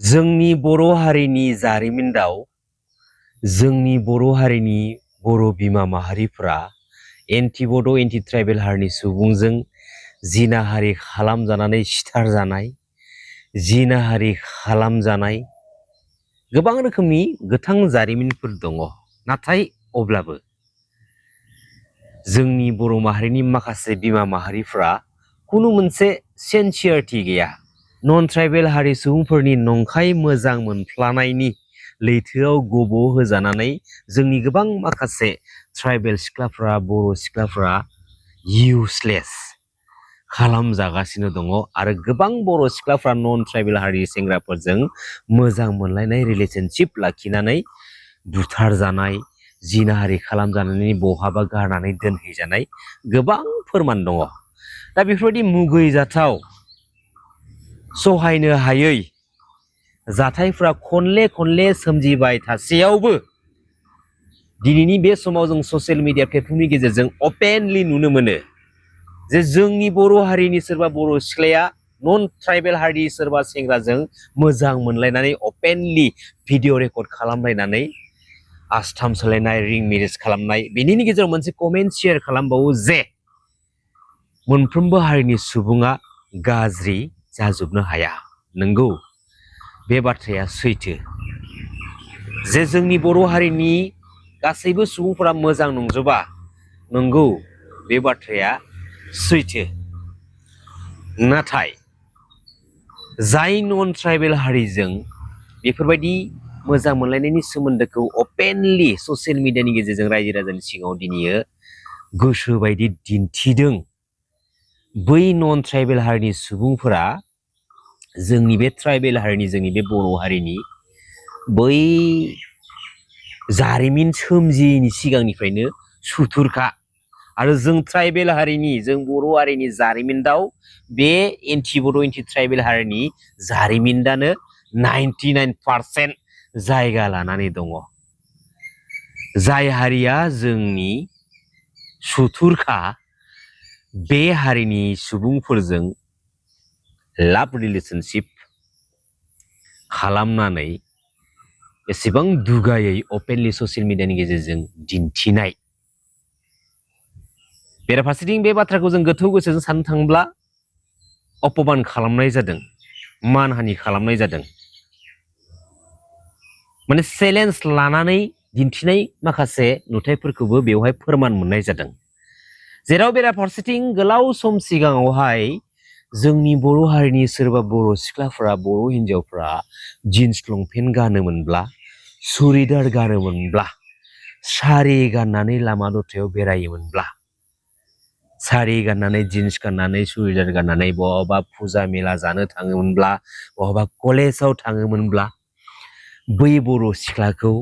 जोंनि बर' हारिनि जारिमिनाव जोंनि बर' हारिनि बर' बिमा माहारिफ्रा एन्टि बड' एन्टि ट्राइबेल हारिनि सुबुंजों जिनाहारि खालामजानानै सिथारजानाय, जिनाहारि खालामजानाय गोबां रोखोमनि गोथां जारिमिनफोर दङ। नाथाय अब्लाबो जोंनि बर' माहारिनि माखासे बिमा माहारिफ्रा खुनु मोनसे सिनसियारिटि गैया। नन ट्राइबेल हारि सुबुंफोरनि नंखाय मोजां मोनफ्लानायनि लैथोआव गबो होजानानै जोंनि गोबां माखासे ट्राइबेल सिख्लाफ्रा, बर' सिख्लाफ्रा इउसलेस खालामजागासिनो दङ आरो गोबां बर' सिख्लाफ्रा नन ट्राइबेल हारि सेंग्राफोरजों मोजां मोनलायनाय रिलेशनशिप लाखिनानै बुथारजानाय, जिनाहारि खालामजानानै बहाबा गारनानै दोनहैजानाय गोबां फोरमान दङ। दा बेफोरबायदि मुगैजाथाव, सहायनो हायै जाथायफ्रा खनले खनले सोमजिबाय थासेयावबो दिनैनि बे समाव जों ससियेल मिडिया प्लेटफर्मनि गेजेरजों अपेनलि नुनो मोनो जे जोंनि बर' हारिनि सोरबा बर' सिख्लाया नन ट्राइबेल हारिनि सोरबा सेंग्राजों मोजां मोनलायनानै अपेनलि भिडिअ रेकर्ड खालामलायनानै आस्थाम सोलायनाय, रिं मेरेज खालामनाय। बेनि गेजेराव मोनसे कमेन्ट शेयार खालामबावो जे मोनफ्रोमबो हारिनि सुबुङा गाज्रि जाजोबनो हाया। नंगौ, बे बाथ्राया सैथो जे जोंनि बर' हारिनि गासैबो सुबुंफोरा मोजां नंजोबा। नंगौ, बे बाथ्राया सैथो। नाथाय जाय नन ट्राइबेल हारिजों बेफोरबायदि मोजां मोनलायनायनि सोमोन्दोखौ अपेनलि ससियेल मिडियानि गेजेरजों रायजो राजानि सिगाङाव दिनैयो गोसो बायदि दिन्थिदों, बै नन ट्राइबेल हारिनि सुबुंफोरा जोंनि बे ट्राइबेल हारिनि, जोंनि बे बर' हारिनि बै जारिमिन सोमजियैनि सिगांनिफ्रायनो सुथुरखा। आरो जों ट्राइबेल हारिनि, जों बर' हारिनि जारिमिनाव बे एन्टि बड' एन्टि ट्राइबेल हारिनि जारिमिनानो 99% जायगा लानानै दङ। जाय हारिया जोंनि सुथुरखा, बे हारिनि सुबुंफोरजों लाभ रिलेशनशिप खालामनानै एसेबां दुगायै अपेनलि ससियेल मिडियानि गेजेरजों दिन्थिनाय। बेराफारसेथिं बे बाथ्राखौ जों गोथौ गोसोजों साननो थाङोब्ला अपमान खालामनाय जादों, मानहानि खालामनाय जादों। माने चेलेन्ज लानानै दिन्थिनाय माखासे नुथायफोरखौबो बेवहाय फोरमान मोननाय जादों। जेराव बेराफारसेथिं गोलाव सम सिगाङावहाय जोंनि बर' हारिनि सोरबा बर' सिख्लाफ्रा, बर' हिन्जावफ्रा जिन्स लंपेन्ट गानोमोनब्ला, सुरिदार गानोमोनब्ला, सारि गाननानै लामा दथायाव बेरायोमोनब्ला, सारि गाननानै, जिन्स गाननानै, सुरिदार गाननानै बहाबा फुजा मेला जानो थाङोमोनब्ला, बहाबा कलेजाव थाङोमोनब्ला, बै बर' सिख्लाखौ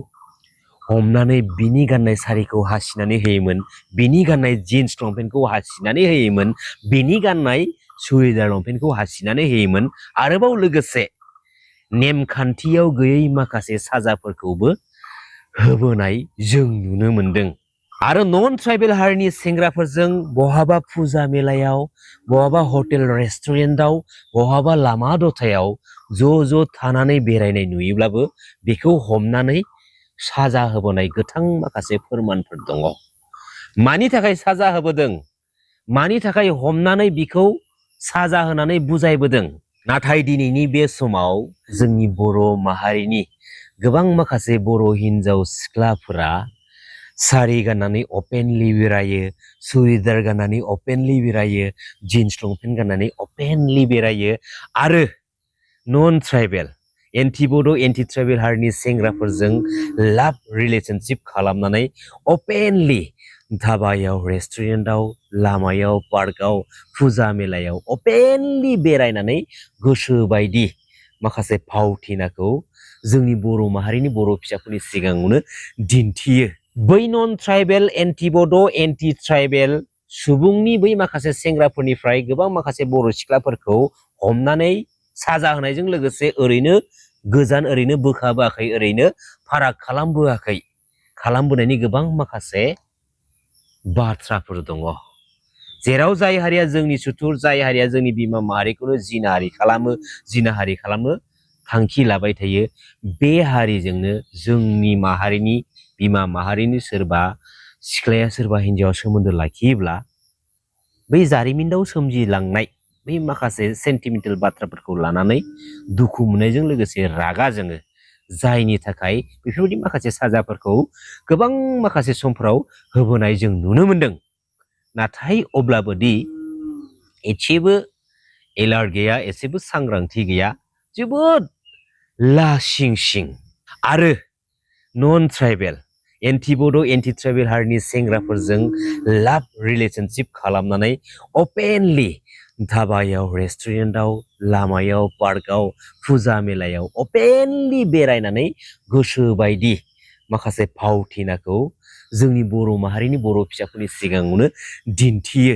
हमनानै बिनि गाननाय सारिखौ हासिनानै होयोमोन, बिनि गाननाय जिन्स लंपेन्टखौ हासिनानै होयोमोन, बिनि गाननाय सुरिदार लंपेन्टखौ हासिनानै होयोमोन। आरोबाव लोगोसे नेमखान्थियाव गैयै माखासे साजाफोरखौबो होबोनाय जों नुनो मोनदों। आरो नन ट्राइबेल हारिनि सेंग्राफोरजों बहाबा फुजा मेलायाव, बहाबा हटेल रेस्टुरेन्टआव, बहाबा लामा दथायाव ज' थानानै बेरायनाय नुयोब्लाबो बेखौ हमनानै साजा होबोनाय गोथां माखासे फोरमानफोर दङ। मानि थाखाय साजा होबोदों, मानि थाखाय हमनानै बिखौ साजा होनानै बुजायबोदों? नाथाय दिनैनि बे समाव जोंनि बर' माहारिनि गोबां माखासे बर' हिन्जाव सिख्लाफोरा सारि गाननानै अपेनलि बेरायो, सुरिदार गाननानै अपेनलि बेरायो, जिन्स लंपेन्ट गाननानै अपेनलि बेरायो। आरो नन ट्राइबेल, एन्टि बड' एन्टि ट्राइबेल हारिनि सेंग्राफोरजों लाभ रिलेशनशिप खालामनानै अपेनलि धाबायाव, रेस्टुरेन्टआव, लामायाव, पार्कआव, फुजा मेलायाव अपेनलि बेरायनानै गोसो बायदि माखासे फावथिनाखौ जोंनि बर' माहारिनि बर' फिसाफोरनि सिगाङावनो दिन्थियो। बै नन ट्राइबेल, एन्टि बड' एन्टि ट्राइबेल सुबुंनि बै माखासे सेंग्राफोरनिफ्राय गोबां माखासे बर' सिख्लाफोरखौ हमनानै साजा होनायजों लोगोसे ओरैनो गोजान, ओरैनो बोखाबोआखै, ओरैनो फाराग खालामबोआखै, खालामबोनायनि गोबां माखासे बाथ्राफोर दङ। जेराव जाय हारिया जोंनि सुथुर, जाय हारिया जोंनि बिमा माहारिखौनो जिनाहारि खालामो, थांखि लाबाय थायो बे हारिजोंनो जोंनि माहारिनि बिमा माहारिनि सोरबा सिख्लाया सोरबा हिन्जावा सोमोन्दो लाखियोब्ला बै जारिमिनाव सोमजिलांनाय बै माखासे सेन्टिमेन्टेल बाथ्राफोरखौ लानानै दुखु मोननायजों लोगोसे रागा जोङो जायनि थाखाय बेफोरबायदि माखासे साजाफोरखौ गोबां माखासे समफोराव होबोनाय जों नुनो मोनदों। नाथाय अब्लाबो दि एसेबो एलार्ट गैया एसेबो सांग्रांथि गैया जोबोद लासिं सिं आरो नन ट्राइबेल एन्टि बड' एन्टि ट्राइबेल हारिनि सेंग्राफोरजों लाभ रिलेशनशिप खालामनानै अपेनलि धाबायाव रेस्टुरेन्टआव लामायाव पार्कआव फुजा मेलायाव अपेनलि बेरायनानै गोसो बायदि माखासे फावथिनाखौ जोंनि बर' माहारिनि बर' फिसाफोरनि सिगाङावनो दिन्थियो।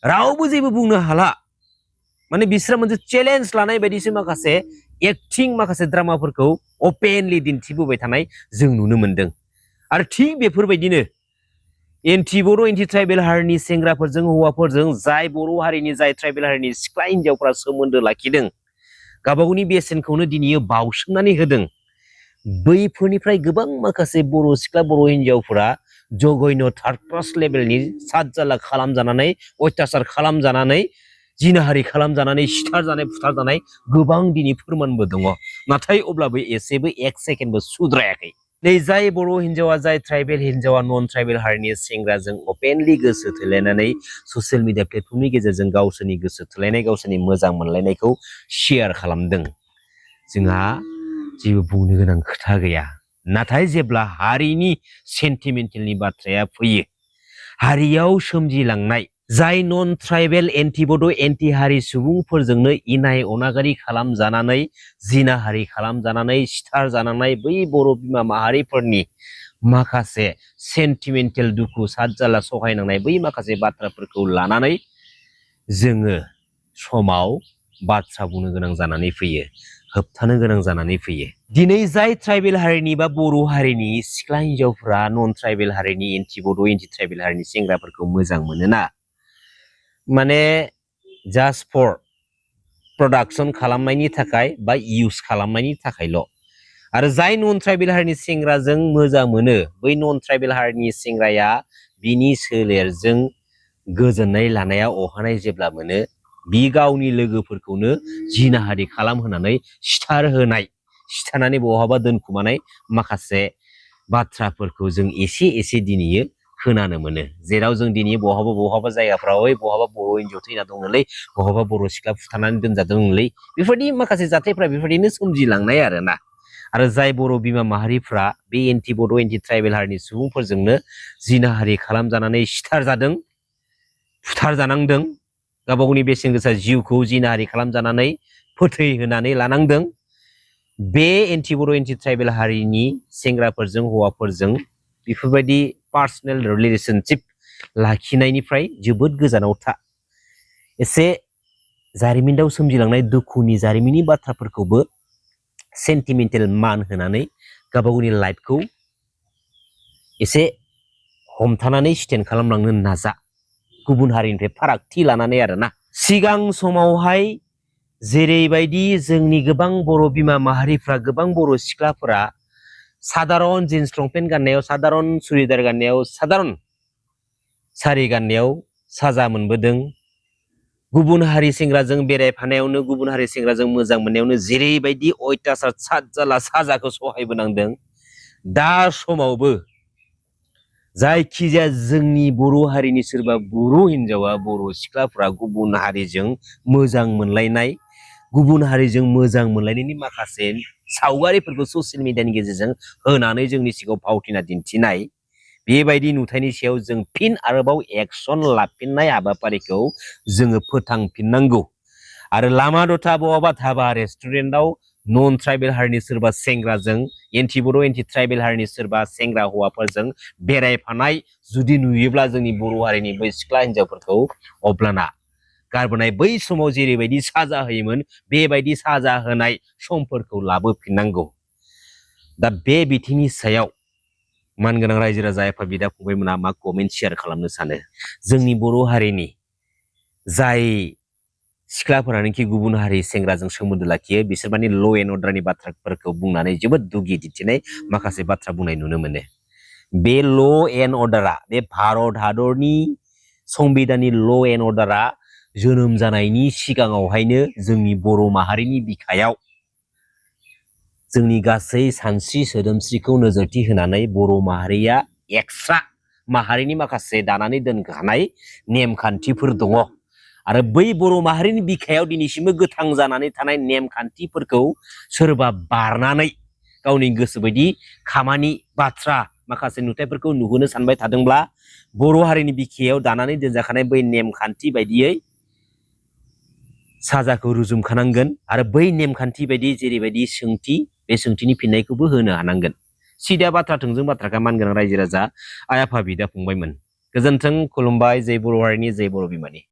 रावबो जेबो बुंनो हाला माने बिसोरा मोनसे चेलेन्ज लानाय बायदिसो माखासे एक्टिं माखासे ड्रामाफोरखौ अपेनलि दिन्थिबोबाय थानाय जों नुनो मोनदों। आरो थिग बेफोरबायदिनो एन्टि बड' एन्टि ट्राइबेल हारिनि सेंग्राफोरजों हौवाफोरजों जाय बर' हारिनि जाय ट्राइबेल हारिनि सिख्ला हिन्जावफ्रा सोमोन्दो लाखिदों गावबागावनि बेसेनखौनो दिनै बावसोमनानै होदों बैफोरनिफ्राय गोबां माखासे बर' सिख्ला बर' हिन्जावफोरा जघन्य थार्ड क्लास लेभेलनि सातजाला खालामजानानै अयथासार खालामजानानै जिनाहारि खालामजानानै सिथारजानाय फुथारजानाय गोबां दिनै फोरमानबो दङ। नाथाय अब्लाबो एसेबो एक सेकेन्डबो सुद्रायाखै। नै जाय बर' हिन्जावा जाय ट्राइबेल हिन्जावा नन ट्राइबेल हारिनि सेंग्राजों अपेनलि गोसो थोलायनानै ससियेल मिडिया प्लेटफर्मनि गेजेरजों गावसोरनि गोसो थोलायनाय गावसोरनि मोजां मोनलायनायखौ शेयार खालामदों जोंहा जेबो बुंनो गोनां खोथा गैया। नाथाय जेब्ला हारिनि सेन्टिमेन्टेलनि बाथ्राया फैयो हारियाव सोमजिलांनाय जाय नन ट्राइबेल एन्टि बड' एन्टि हारि सुबुंफोरजोंनो इनाय अनागारि खालामजानानै जिनाहारि खालामजानानै सिथारजानानै बै बर' बिमा माहारिफोरनि माखासे सेन्टिमेन्टेल दुखु सातजाला सहायनांनाय बै माखासे बाथ्राफोरखौ लानानै जोङो समाव बाथ्रा बुंनो गोनां जानानै फैयो होबथानो गोनां जानानै फैयो। दिनै जाय ट्राइबेल हारिनि बा बर' हारिनि सिख्ला हिन्जावफ्रा नन ट्राइबेल हारिनि एन्टि बड' एन्टि ट्राइबेल हारिनि सेंग्राफोरखौ मोजां मोनोना माने जास्ट फर प्रडाक्सन खालामनायनि थाखाय बा इउज खालामनायनि थाखायल' आरो जाय नन ट्राइबेल हारिनि सेंग्राजों मोजां मोनो बै नन ट्राइबेल हारिनि सेंग्राया बिनि सोलेरजों गोजोननाय लानाया अहानाय जेब्ला मोनो बि गावनि लोगोफोरखौनो जिनाहारि खालामहोनानै सिथारनानै बहाबा दोनखुमानाय माखासे बाथ्राफोरखौ जों एसे एसे दिनैयो खोनानो मोनो। जेराव जों दिनै बहाबा जायगाफ्राव बहाबा बर' हिन्जाव थैना दङलै बहाबा बर' सिख्ला फुथारनानै दोनजादोंलै बेफोरबायदि माखासे जाथायफ्रा बेफोरबायदिनो सोमजिलांनाय आरोना। आरो जाय बर' बिमा माहारिफ्रा बे एन्टि बड' एन्टि ट्राइबेल हारिनि सुबुंफोरजोंनो जिनाहारि खालामजानानै सिथारजादों फुथारजानांदों गावबागावनि बेसेन गोसा जिउखौ जिनाहारि खालामजानानै फोथैहोनानै लानांदों बे एन्टि बड' एन्टि ट्राइबेल हारिनि सेंग्राफोरजों हौवाफोरजों बेफोरबायदि पार्सनेल रिलेशनशिप लाखिनायनिफ्राय जोबोद गोजानाव था। एसे जारिमिनाव सोमजिलांनाय दुखुनि जारिमिननि बाथ्राफोरखौबो सेन्टिमेन्टेल मान होनानै गावबागावनि लाइफखौ एसे हमथानानै स्टेन्ड खालामलांनो नाजा गुबुन हारिनिफ्राय फारागथि लानानै आरोना। सिगां समावहाय जेरैबायदि जोंनि गोबां बर' बिमा माहारिफ्रा गोबां बर' सिख्लाफोरा सादारन जिन्स लंपेन्ट गाननायाव सादारन सुरिदार गाननायाव सादारन सारि गाननायाव साजा मोनबोदों गुबुन हारि सेंग्राजों बेरायफानायावनो गुबुन हारि सेंग्राजों मोजां मोननायावनो जेरैबायदि अयथासार सातजाला साजाखौ सहायबोनांदों दा समावबो जायखिजाया जोंनि बर' हारिनि सोरबा बर' हिन्जावा बर' सिख्लाफ्रा गुबुन हारिजों मोजां मोनलायनाय गुबुन हारिजों मोजां मोनलायनायनि माखासे सावगारिफोरखौ ससियेल मिडियानि गेजेरजों होनानै जोंनि सिगाङाव फावथिना दिन्थिनाय बेबायदि नुथायनि सायाव जों फिन आरोबाव एक्सन लाफिननाय हाबाफारिखौ जोङो फोथांफिननांगौ। आरो लामा दथा बहाबा धाबा रेस्टुरेन्टआव नन ट्राइबेल हारिनि सोरबा सेंग्राजों एन्टि बड' एन्टि ट्राइबेल हारिनि सोरबा सेंग्रा हौवाफोरजों बेरायफानाय जुदि नुयोब्ला जोंनि बर' हारिनि बै सिख्ला हिन्जावफोरखौ अब्लाना गारबोनाय बै समाव जेरैबायदि साजा होयोमोन बेबायदि साजा होनाय समफोरखौ लाबोफिननांगौ। दा बे बिथिंनि सायाव मानगोनां रायजो राजा एफा बिदा फंबायमोना मा कमेन्ट शेयार खालामनो सानो जोंनि बर' हारिनि जाय सिख्लाफोरानोखि गुबुन हारि सेंग्राजों सोमोन्दो लाखियो बिसोर माने ल' एन्ड अर्डारनि बाथ्राफोरखौ बुंनानै जोबोद दुगि दिन्थिनाय माखासे बाथ्रा बुंनाय नुनो मोनो। बे ल' एन्ड अर्डारा बे भारत हादरनि संबिधाननि ल' एन्ड अर्डारा जोनोम जानायनि सिगाङावहायनो जोंनि बर' माहारिनि बिखायाव जोंनि गासै सानस्रि सोदोमस्रिखौ नोजोरथि होनानै बर' माहारिया एक्सट्रा माहारिनि माखासे दानानै दोनखानाय नेमखान्थिफोर दङ आरो बै बर' माहारिनि बिखायाव दिनैसिमबो गोथां जानानै थानाय नेमखान्थिफोरखौ सोरबा बारनानै गावनि गोसो बायदि खामानि बाथ्रा माखासे नुथायफोरखौ नुहोनो सानबाय थादोंब्ला बर' हारिनि बिखायाव दानानै दोनजाखानाय बै नेमखान्थि बायदियै साजाखौ रुजुमखानांगोन आरो बै नेमखान्थि बायदि जेरैबायदि सोंथि बे सोंथिनि फिननायखौबो होनो हानांगोन। सिदा बाथ्रा थोंजों बाथ्राखा मानगोनां रायजो राजा आइ आफा बिदा फंबायमोन। गोजोन्थों, खुलुमबाय, जै बर' हारिनि जै बर' बिमानि।